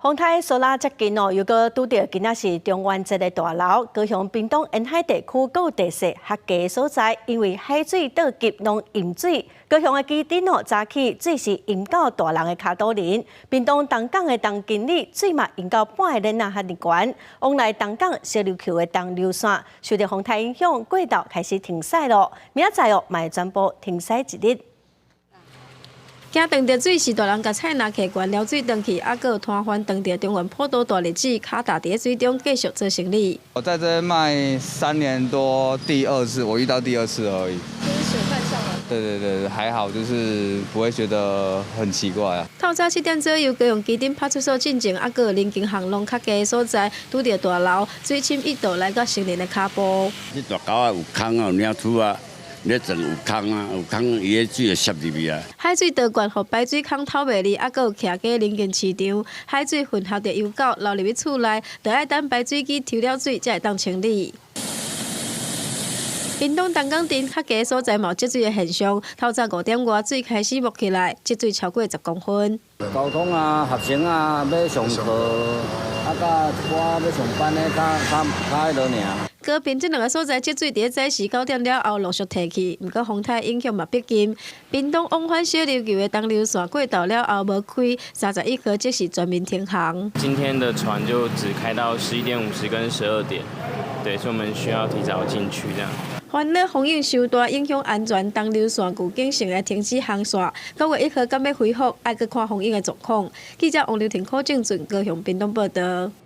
風颱蘇拉接近哦，又閣拄著今仔是中元節的大流，高雄屏東沿海地區閣有地勢較低的所在，因為海水倒急攏淹水。高雄的旗津哦，早起水是淹到大人的跤肚仁，屏東東港的東金里水嘛淹到半个輪仔遐爾懸。往來東港小琉球的東琉線受著風颱影響，過晝開始停駛囉。明仔載哦，嘛會全部停駛一日。驚撞著水是大人共菜籃提懸撩水轉去，猶閣有攤販撞著中元普渡大日子，跤踏佇水中繼續做生理。我在這邊賣3年多，第二次我遇到第二次而已。就是水泛上來。對對對，還好，就是不會覺得很奇怪啊。透早7點左右，高雄旗津派出所進前，猶閣有臨近巷弄較低的所在，拄著大流，水深一度來到成人的跤步。這大溝仔有空啊，有領土啊。咧鑽有空啊，有空伊个水就澀入去啊。海水倒灌，予排水孔透袂離，猶閣有徛家鄰近市場，海水混合著油垢流入去厝內，著愛等排水機抽了水才會當清理。屏東東港鎮較低所在嘛有積水的現象，透早5點外水開始冒起來，積水超過10公分。交通啊、學生啊，欲上課，啊，佮一寡欲上班的，較較較彼落爾。高屏這兩个所在積水佇早時9點了後陸續退去，毋過風颱影響嘛逼近。屏東往返小琉球的東琉線過晝了後無開，31號則是全面停航。今天的船就只開到11點50跟12點，對，所以我們需要提早進去這樣。煩惱風湧傷大，影響安全，東琉線預警性的停止航線。9月1號敢欲恢復，愛閣看風湧的狀況。記者王劉婷、柯正俊高雄屏東報導。